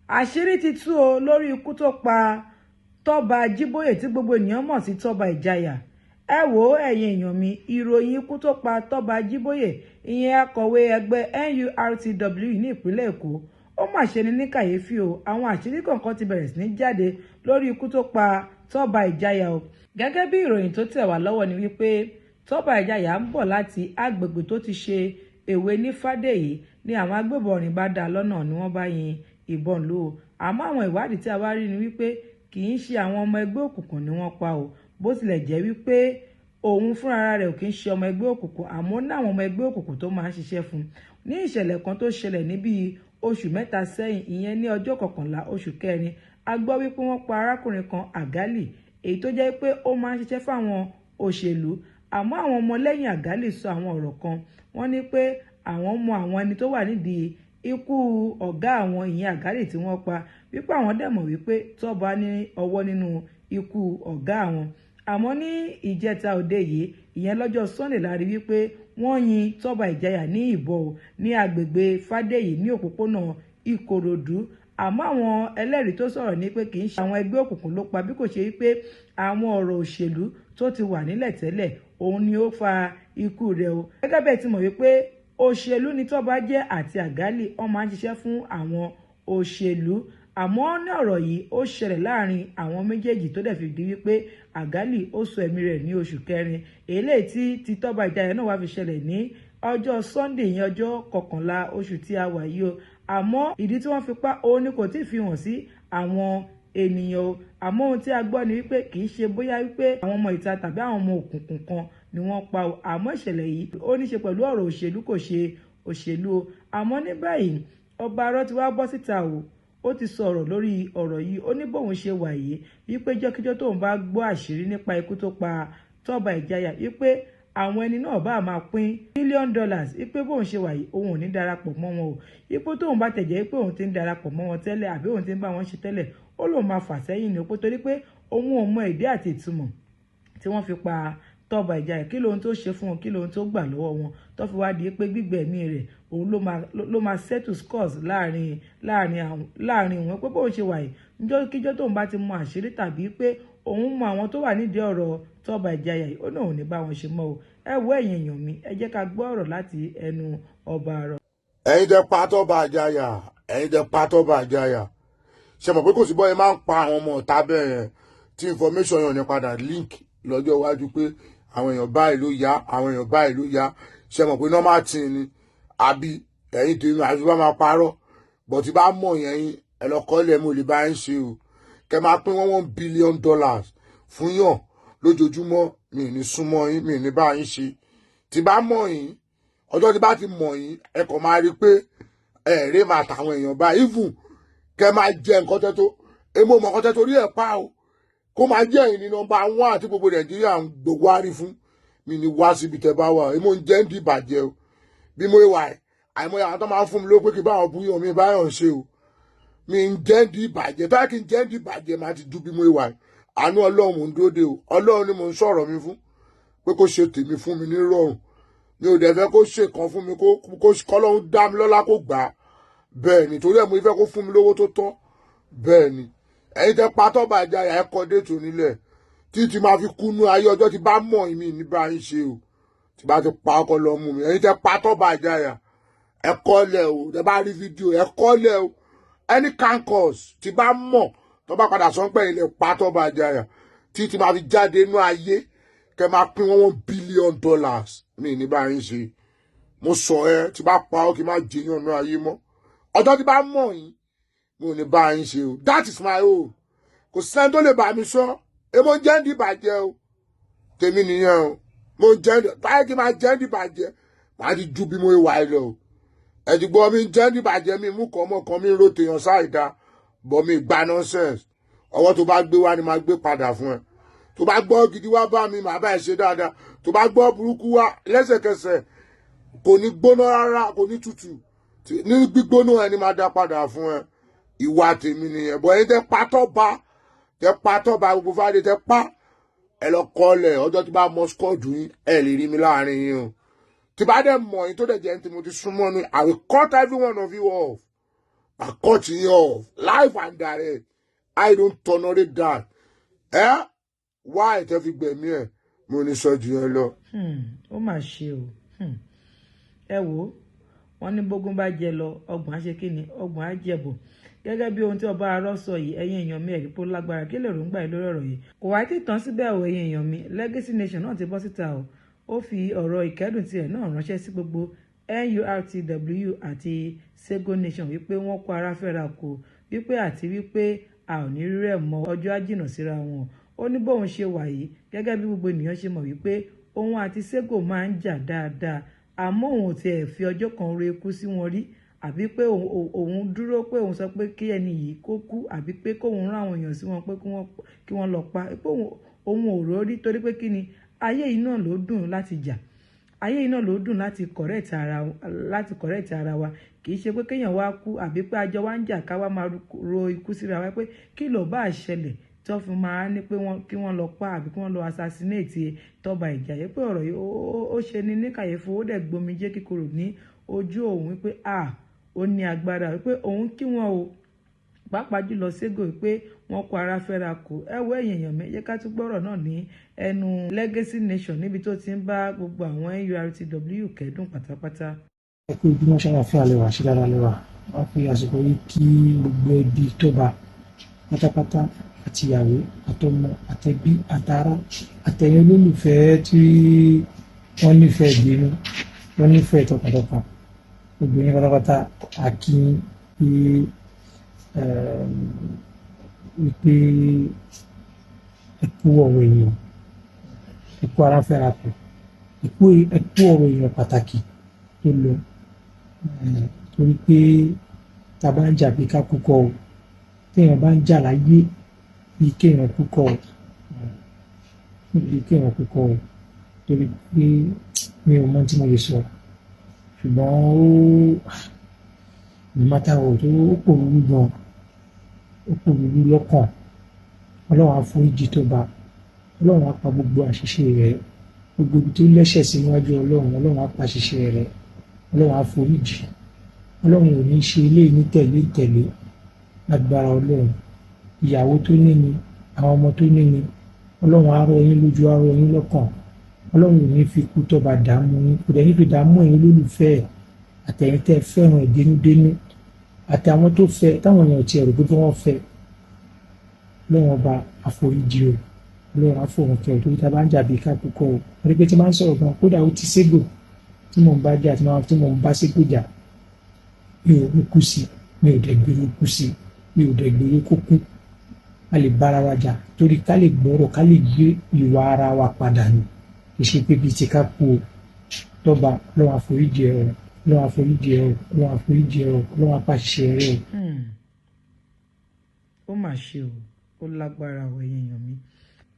Àṣírí ti tú o lórí ikú tó pa Tọ́ba Ajíbóyè tí gbogbo ènìyàn mọ̀ sí Tọ́ba Ìjayà. Ẹ wò ó, ẹ̀yin èèyàn mi, ìròyìn ikú tó pa Tọ́ba Ajíbóyè, ìyẹn akọ̀wé ẹgbẹ́ NURTW ní ìpínlẹ̀ Èkó, ó mà ṣe ni ní kàyéfì o. Àwọn àṣírí kọ̀ọ̀kan ti bẹ̀rẹ̀ sí ní jáde lórí ikú tó pa Tọ́ba Ìjayà o. Gẹ́gẹ́ bí ìròyìn tó tẹ̀ wá lọ́wọ́ ni wípé Tọ́ba Ìjayà ń bọ̀ láti agbègbè tó ti ṣe èwe ní Fàdèyí ni àwọn agbébọn rìn bá dá a lọ́nà ni wọ́n bá yin ìbọn lù ú. Àmọ́ àwọn ìwádìí tí a wá rí ni wípé kì í ṣe àwọn ọmọ ẹgbẹ́ òkùnkùn ni wọ́n pa o. Bó tilẹ̀ jẹ́ wípé òun fúnra rẹ̀ ò kì í ṣe ọmọ ẹgbẹ́ òkùnkùn, àmọ́ ní àwọn ọmọ ẹgbẹ́ òkùnkùn tó máa ń ṣiṣẹ́ fún un. Ní ìṣẹ̀lẹ̀ kan tó ṣẹlẹ̀ ní bíi oṣù 3 sẹ́yìn, ìyẹn ní ọjọ́ 11 oṣù kẹrin, a gbọ́ wípé wọ́n pa arákùnrin kan, Àgálì, èyí tó jẹ́ pé ó máa ń ṣiṣẹ́ fáwọn òṣèlú. Àmọ́ àwọn ọmọlẹ́yìn Àgálì sọ àwọn ọ̀rọ̀ kan. Wọ́n ní pé àwọn mọ àwọn ẹni tó wà nídìí ikú ọ̀gá àwọn, ìyẹn Àgálì tí wọ́n pa, wípé àwọn dẹ̀ mọ̀ wípé Tọ́ba ní ọwọ́ nínú ikú ọ̀gá àwọn. Àmọ́ ní ìjẹta òde yìí, ìyẹn lọ́jọ́ Sunday, la rí wípé wọ́n yin Tọ́ba Ìjayà ní ìbọn ní agbègbè Fàdèyí ní òpópónà Ìkòròdú. Àmọ́ àwọn ẹlẹ́rìí tó sọ̀rọ̀ ní pé kì í ṣe àwọn ẹgbẹ́ òkùnkùn ló pa, bí kò ṣe wípé àwọn ọ̀rọ̀ òṣèlú tó ti wà nílẹ̀ tẹ́lẹ̀ òun ni ó fa ikú rẹ̀ o. Gẹ́gẹ́ bẹ́ẹ̀ ti mọ̀ wípé òṣèlú ni Tọ́ba jẹ́ àti Àgálì, wọ́n máa ń ṣiṣẹ́ fún àwọn òṣèlú. Àmọ́ ní ọ̀rọ̀ yìí ó ṣẹlẹ̀ láàrin àwọn méjèèjì tó dẹ̀ fi di wípé Àgálì ó sọ ẹ̀mí rẹ̀ ní oṣù kẹrin. Eléyìí tí ti Tọ́ba Ìjayà náà wá fi ṣẹlẹ̀ ní ọjọ́ Sunday, ìyẹn ọjọ́ 11 oṣù tí a wà yìí o. Àmọ́ ìdí tí wọ́n fi pa òun ni kò tí ì fi hàn sí àwọn ènìyàn o. Àmọ́ ohun tí a gbọ́ ni wípé kì í ṣe bóyá wípé àwọn ọmọ ìta tàbí àwọn ọmọ òkùnkùn kan ni wọ́n pa o. Àmọ́ ìṣẹ̀lẹ̀ yìí ó ní ṣe pẹ̀lú ọ̀rọ̀ òṣèlú, kò ṣe òṣèlú o. Àmọ́ ní báyìí, ọba arọ ti wá bọ́ síta o. Ó ti sọ̀rọ̀ lórí ọ̀rọ̀ yìí. Ó ní bóun ṣe wà yìí, wípé jọ́kíjọ́ tóun bá gbọ́ àṣírí nípa ikú tó pa Tọ́ba Ìjayà, wípé àwọn ẹni náà bá máa pín billion dollars, wípé bóun ṣe wà yìí, òun ò ní darapọ̀ mọ́ wọn o. Wípé tóun bá tẹ̀jẹ́ wípé òun ti ń darapọ̀ mọ́ wọn tẹ́lẹ̀ àbí òun ti ń bá wọn ṣe tẹ́lẹ̀, ó lóun máa fà sẹ́yìn ní opó, torí pé òun ò mọ ìdí àti ìtumọ̀ tí wọ́n fi pa Tọ́ba Ìjayà. Kí lóhun tó ṣe fún wọn? Kí lóhun tó gbà lọ́wọ́ wọn tó fi wá di pé gbígbẹ̀mí rẹ̀ òun ló máa settle scores láàrin láàrin láàrin wọn? Pé bóun ṣe wà yìí, níjọ́ kíjọ́ tóun bá ti mọ àṣírí tàbí pé òun mọ àwọn tó wà nídìí ọ̀rọ̀ Tọ́ba Ìjayà yìí, ó náà ò ní bá wọn ṣe mọ́ o. Ẹ wo, ẹ̀yin èèyàn mi, ẹ jẹ́ ká gbọ́ ọ̀rọ̀ láti ẹnu ọba àrọ̀. Ẹ̀yin tẹ́ pa Tọ́ba Ìjayà, ẹ̀yin tẹ́ pa Tọ́ba Ìjayà, ṣe mọ̀ pé kò sí bọ́ọ̀ máa ń pa àwọn ọmọ ọ̀tá bẹ́ẹ̀ yẹn tí information yẹn ò ní padà link lọ́jọ́ iwájú pé àwọn èèyàn báyìí ló yá, àwọn èèyàn báyìí ló yá? Ṣe mọ̀ pé normal thing ni, àbí ẹ̀yin tèmi àfi bá máa parọ́ bọ̀ tí bá mọ̀ yẹn yín, ẹ lọ kọ́ ilẹ̀, mo lè bá yín ṣe o. Kẹ máa pín $1 billion fún yàn lójoojúmọ́, mi ò ní súnmọ́ yín, mi ò ní bá yín ṣe. Tí bá mọ̀ yín, ọjọ́ tí bá ti mọ̀ yín, ẹ kàn máa rí i pé ẹ̀ẹ́rẹ́ máa tàwọn èèyàn bá even kẹ máa jẹ nǹkan tẹ́ tó èmi ò mọ̀ nǹkan tẹ́ torí ẹ̀ pa o. Kó máa jẹ́ ẹ̀yin ní number one àti gbogbo Nàìjíríà ń gbogbo wárí fún mi ní wá síbi tẹ́ bá wà. Èmi ò ń jẹ́ ń di ìbàjẹ́ o. Bí mo wà ẹ̀, àìmọye àwọn tó máa ń fún mi ló pé kí báwọn búyàn mi báyọ̀ ń ṣe o. Mi ń jẹ́ ń di ìbàjẹ́ tó yẹ kí n jẹ́ ń di ìbàjẹ́, máa ti ju bí mo wà ẹ̀. Àánú Ọlọ́run mò ń dúró de o. Ọlọ́run ni mò ń sọ̀rọ̀ mi fún pé kó ṣe tèmi fún mi ní rọrùn. Mi ò dẹ̀ fẹ́ kó ṣe kan fún mi, kó kọ́lọ́run dá mi lọ́lá, kó gbà á bẹ́ẹ̀ ni. Torí ẹ̀ mo fẹ́ kó fún mi lówó tó tọ́ bẹ́ẹ̀ ni. Ẹ̀yin tẹ́ pa Tọ́ba Ìjayà, ẹ kọ date onílẹ̀ títí máa fi kúnú ayé. Ọjọ́ tí bá mọ̀ mí ní bá yín ṣe o. Tí bá ti pa ọkọ lọ mú mi. Ẹ̀yin tẹ́ pa Tọ́ba Ìjayà, ẹ kọ́lẹ̀ o. Tẹ́ bá rí fídíò, ẹ kọ́lẹ̀ o. Any cancus tí bá mọ̀ tó bá padà sọ pé ilẹ̀ pa Tọ́ba Ìjayà, títí máa fi jáde inú ayé, kẹ́ máa pín $1 billion, mi ní bá yín ṣe. Mo sọ ẹ, tí bá pa ọ́, kí n má jẹyàn inú ayé mọ́. Ọjọ́ tí bá mọ̀ yín, mo ní bá yín ṣe o. That is my own. Kò sẹ́ni tó lè bá mi sọ. Èmo ń jẹ́ ń dìbàjẹ́ o. Tèmi nìyẹn o. Mo ń jẹ́ báyìí kí n máa jẹ́ ń dìbàjẹ́, màá ti ju bí mo wà ẹ lọ o. Ẹ ti gbọ́ mi ń jẹ́ ń dìbàjẹ́, mi mú kọ́ ọmọ kan, mi ń ro tèèyàn sáìdá bọ̀, mi gba nonsense. Ọwọ́ tó bá gbé wá ni máa gbé padà fún ẹ. Tó bá gbọ́ gidi wá bá mi, màá bá ẹ ṣe dáadáa. Tó bá gbọ́ burúkú wá, lẹ́sẹ̀kẹsẹ̀, kò ní gbóná rárá, kò ní tutù, ní gbígbóná ẹni máa dá padà fún ẹ. Ìwà tèmi nìyẹn. Bọ̀ ẹ̀yin tẹ́ pa Tọ́ba, tẹ́ pa Tọ́ba, gbogbo fáde tẹ́ pa, ẹ lọ kọ́lẹ̀. Ọjọ́ tí bá mọ squad yín, ẹ lè rí mi láàrin yín o. Tí bá dẹ̀ mọ̀ yín, tó dẹ̀ jẹ́ ní tí mo ti súnmọ́ ní, I will cut every one of you off. I cut you off live and direct. I don't tolerate that. Ẹ why tẹ́ fi gbẹ̀mí ẹ̀? Mo ní sọ jù yẹn lọ. Ó mà ṣe o. Ẹ wò ó, wọ́n ní bógún bá jẹ lọ, 30 á ṣe kí ni? 30 á jẹ̀bọ̀. Gẹ́gẹ́ bí ohun tí ọba arọ sọ yìí, ẹ̀yin èèyàn mi, ẹ̀rí pé ó lágbára. Kí lèròǹgbà yìí lórí ọ̀rọ̀ yìí? Kò wá tí tán síbẹ̀ o, ẹ̀yin èèyàn mi. Legacy Nation náà ti bọ́ síta o. Ó fi ọ̀rọ̀ ìkẹ́dùn tiẹ̀ náà ránṣẹ́ sí gbogbo NURTW àti Sego Nation wípé wọ́n kó ara fẹ́ra kù, wípé àti wípé a ò ní rírẹ̀ mọ́, ọjọ́ á jìnnà síra wọn. Ó ní bóun ṣe wà yìí, gẹ́gẹ́ bí gbogbo ènìyàn ṣe mọ̀ wípé òun àti Sego máa ń jà dáadáa, àmọ́ òun ò tiẹ̀ fi ọjọ́ kan ro ikú sí wọn rí, àbí pé òun dúró pé òun sọ pé kí ẹni yìí kó kú, àbí pé kóun rán àwọn èèyàn sí wọn pé kí wọ́n lọ pa, pé òun ò rò rí. Torí pé kí ni? Ayé yìí náà ló dùn láti jà, ayé yìí náà ló dùn láti correct ara wa. Kì í ṣe pé kéèyàn wá kú, àbí pé àjọ wa ń jà, ká wá máa ro ikú síra wa, pé kí ló bá ṣẹlẹ̀ tí wọ́n fi máa ní pé wọ́n kí wọ́n lọ pa àbí kí wọ́n lọ assassinate Tọ́ba Ìjàyè. Pé ọ̀rọ̀ yìí ó ṣe ní ní kàyéfì, ó dẹ̀ gbomijé kíkorò ní ojú òun, wípé a ó ní agbára, wípé òun kí wọ́n o, pàápàá jùlọ Sego, pé wọ́n kó ara fẹ́ra kù. Ẹ wo, ẹ̀yin èèyàn mi, yẹ ká tún gbọ́rọ̀ náà ní ẹnu Legacy Nation níbi tó ti ń bá gbogbo àwọn NURTW kẹ́dùn pátápátá. Ẹ kú ojúmọ́. Ṣàlàfíà lẹ́wà? Ṣe dáadáa lẹ́wà? Wọ́n fi àsìkò yìí kí gbogbo ẹbí Tóba pátápátá, àtìyàwó, àtọmọ, àtẹbí, àtará, àtẹ̀yìn olólùfẹ́ tí wọ́n nífẹ̀ẹ́ dínú, wọ́n nífẹ̀ẹ́ tọkàntọkàn, gbogbo yín pátápátá, àkí pé wípé ẹ kú ọ̀rọ̀ èèyàn, ẹ kú ara fẹ́ra kù, ẹ kú ọ̀rọ̀ èèyàn pàtàkì tó lọ. Torí pé tá a bá ń jà bí ká kú kọ́ o, téèyàn bá ń jà láyé bí kéèyàn kú kọ́ o, bí kéèyàn kú kọ́ o. Torí pé mi ò mọ tí mo lè sọ, ṣùgbọ́n ó no matter what, ó pòrúurú gan, ó pòrúurú lọ́kàn. Ọlọ́run á foríjì tó bá, Ọlọ́run á pa gbogbo àṣìṣe rẹ̀, gbogbo ibi tó lẹ́ṣẹ̀ sí níwájú Ọlọ́run, Ọlọ́run á pa àṣìṣe rẹ̀, Ọlọ́run á foríjì. Ọlọ́run ò ní ṣe eléyìí ní tẹ̀lé tẹ̀lé lágbára Ọlọ́run. Ìyàwó tó ní ni, àwọn ọmọ tó ní ni, Ọlọ́run á rọ̀ yín lójú, á rọ̀ yín lọ́kàn. Ọlọ́run ò ní fi kú tọ́ba dààmú yín, kò dẹ̀ ní fi dààmú ẹ̀yin olólùfẹ́ ẹ̀, àtẹ̀yin tẹ́ fẹ́ràn ẹ̀ dénúdénú, àti àwọn tó fẹ́ táwọn èèyàn tiẹ̀ rò pé bí wọ́n fẹ́. Ọlọ́run ọba àforíjì o, Ọlọ́run àfọ̀rùnkẹ́ o. Torí tá a bá ń jà bí ká kúkọ́ o, wọ́n rí pé tí máa ń sọ̀rọ̀ gan, kódà ó ti Ségò tí mò ń bá jà, tí mò ń bá Ségò jà, mi ò rí kú sí, mi ò dẹ̀ gbèrò kú sí, mi ò dẹ̀ gbèrò kó kú. A lè bára wa jà torí ká lè gbọ́rọ̀, ká lè gbé ìwà ara wa padà ní. Kì í ṣe pé bíi ti ká kú o. Lọ́ba, Ọlọ́run àforíjì ẹ o, Ọlọ́run àforíjì ẹ o, Ọlọ́run àforíjì ẹ o, Ọlọ́run apàṣẹ rẹ o. Ó mà ṣe o, ó lágbára o, ẹ̀yin èèyàn mi.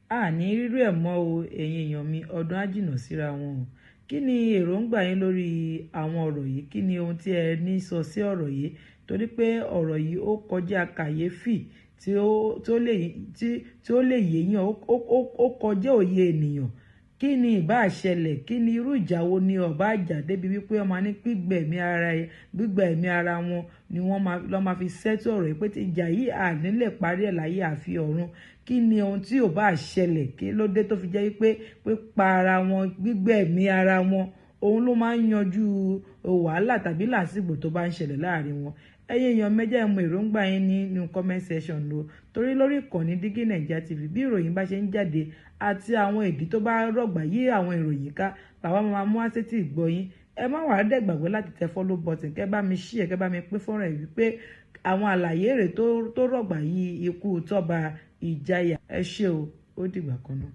A ní rírú ẹ̀ mọ́ o, ẹ̀yin èèyàn mi. Ọdún á jìnnà síra wọn o. Kí ni èròǹgbà yín lórí àwọn ọ̀rọ̀ yìí? Kí ni ohun tí ẹ ní sọ sí ọ̀rọ̀ yìí? Torí pé ọ̀rọ̀ yìí, ó kọjá kàyéfì tí ó lè yéèyàn, ó kọjá òye ènìyàn. Kí ni ìbá ṣẹlẹ̀? Kí ni irú ìjà wo ni ọba àjà débi wípé wọ́n máa ní gbígbà ẹ̀mí ara wọn ni wọ́n máa lọ́ máa fi ṣẹ́tù ọ̀rọ̀ yìí, pé tí ìjà yìí àní lè parí ẹ̀ láyé àfi ọ̀run? Kí ni ohun tí ò bá ṣẹlẹ̀? Kí ló dé tó fi jẹ́ wípé pípa ara wọn, gbígbà ẹ̀mí ara wọn, òun ló máa ń yanjú wàhálà tàbí làásìgbò tó bá ń ṣẹlẹ̀ láàrin wọn? Ẹ̀yin èèyàn mẹ́jẹ̀ mọ èròǹgbà yín nínú comment section lò, torí lórí ìkànnì Dígí Naija TV, bí ìròyìn bá ṣe ń jáde àti àwọn ìdí tó bá rọ̀gbà yí àwọn ìròyìn ká làwọn máa mú àṣetì ìgbọ́ yín. Ẹ má wàá dẹ̀ gbàgbé láti tẹ follow button, kẹ́ bá mi share, kẹ́ bá mi pín fọ́nrán ẹ̀, wípé àwọn àlàyé èrè tó rọ̀gbà yí ikú Tọ́ba Ìjàyà. Ẹ ṣé o, ó dìgbà kan náà.